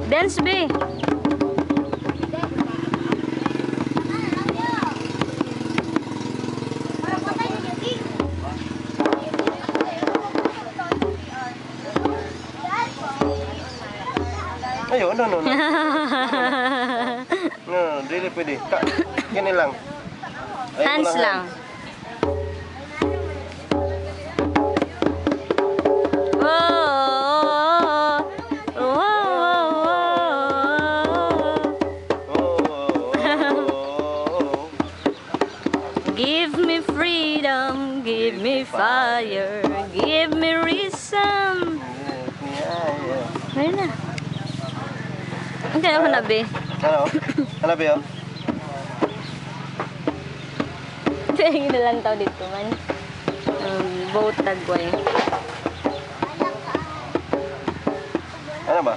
Dance, be. Ayo, no, no, no. No, no, dili pwede. Ka, gini lang. Ayaw mo Hands lang. Oh. Oh. Give me freedom, give me fire, give me reason. Yeah. Ayun na. Ang kaya ko na, be. Ano? Ano ba yun? Tingin na lang tao dito man. Boat tagway. Ano ba?